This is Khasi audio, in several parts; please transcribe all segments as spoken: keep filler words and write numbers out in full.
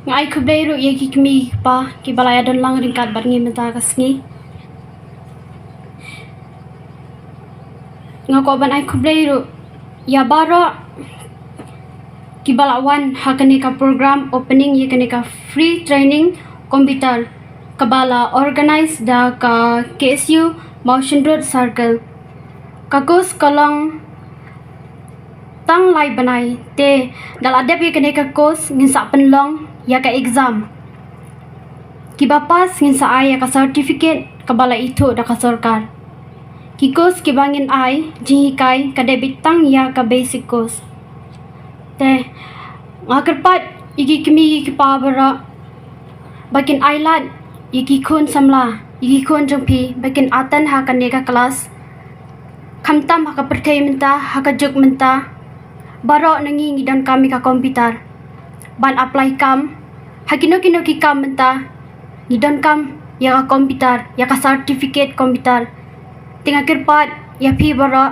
Nga ai khublei ruh ïa ki kmie ki kpa kiba la ïadon lang ryngkat bad ngi mynta ka sngi. Nga kwah ban ai khublei ruh ïa baroh kiba la wan ha kane ka program opening ïa kane ka free training computer kaba la organize da ka K S U Mawshynrut Circle. Ka course ka long tang lai bnai, te da la dep ïa kane ka course ngin sa pynlong ïa ka exam. Kiba pass ngin sa ai ïa ka certificate kaba la ithuh da ka sorkar. Ki course kiba ngin ai jinghikai ka dei beit tang ïa ka basic course. Te nga kyrpad ïa ki kmie ki kpa baroh ba kin ai lad ïa ki khun samla, ïa ki khun jong phi ba kin attend ha kane ka class. Khamtam ha ka pyrthei mynta, ha ka juk mynta, baroh na ngi ngi donkam ïa ka computer ban apply kam. Ha kino kino ki kam mynta ngi donkam ïa ka computer, ïa ka certificate computer. Te nga kyrpad ïa phi baroh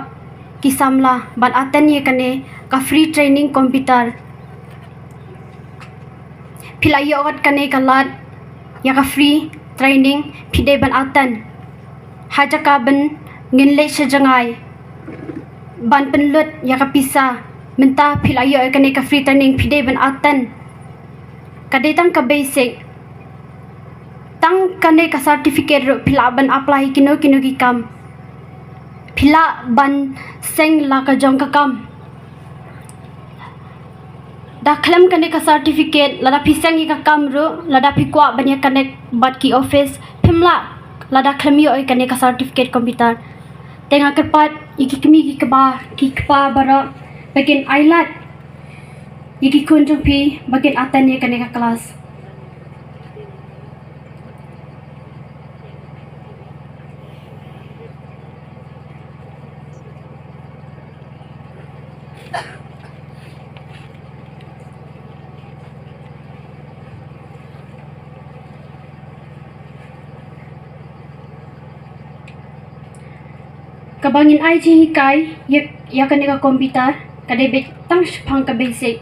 ki samla ban attend ïa kane ka free training computer. Phi la ïoh kat kane ka lad ïa ka free training, phi dei ban attend. Ha jaka ban ngin leit sha jngai ban pynlut ïa ka pisa, mynta phi la ïoh ïa kane ka free training, phi dei ban attend. Ka dei tang ka basic. Tang kane ka certificate ruh phi lah ban apply kino kino ki kam. Phi lah ban seng la ka jong ka kam. Da khlem kane ka certificate, lada phi seng ïa ka kam ruh, lada phi kwah ban ïa connect bad ki office, phim lah lada khlem ïoh ïa kane ka certificate computer. Te nga kyrpad ïa ki kmie ki kpa, ki kpa baroh ba kin ai lad ïa ki khun jong phi ba kin attend ïa kane ka class. Kaba ngin ai jinghikai ïa, ïa kane ka computer ka dei beit tang shaphang ka basic.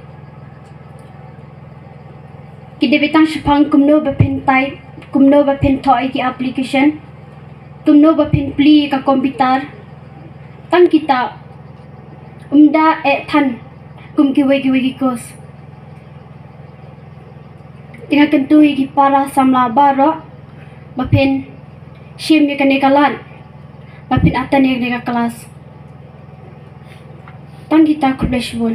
Ki dei beit tang shaphang kumno ba phin type, kumno ba phin thoh ïa ki application, kumno ba phin plie ïa ka computer. Tang kita, ym da eh than kum kiwei kiwei ki course. Te nga kyntu ïa ki para samla baroh ba phin shim ïa kane ka lad, ba phin attend ïa kane ka class. Tang kita, khublei shibun.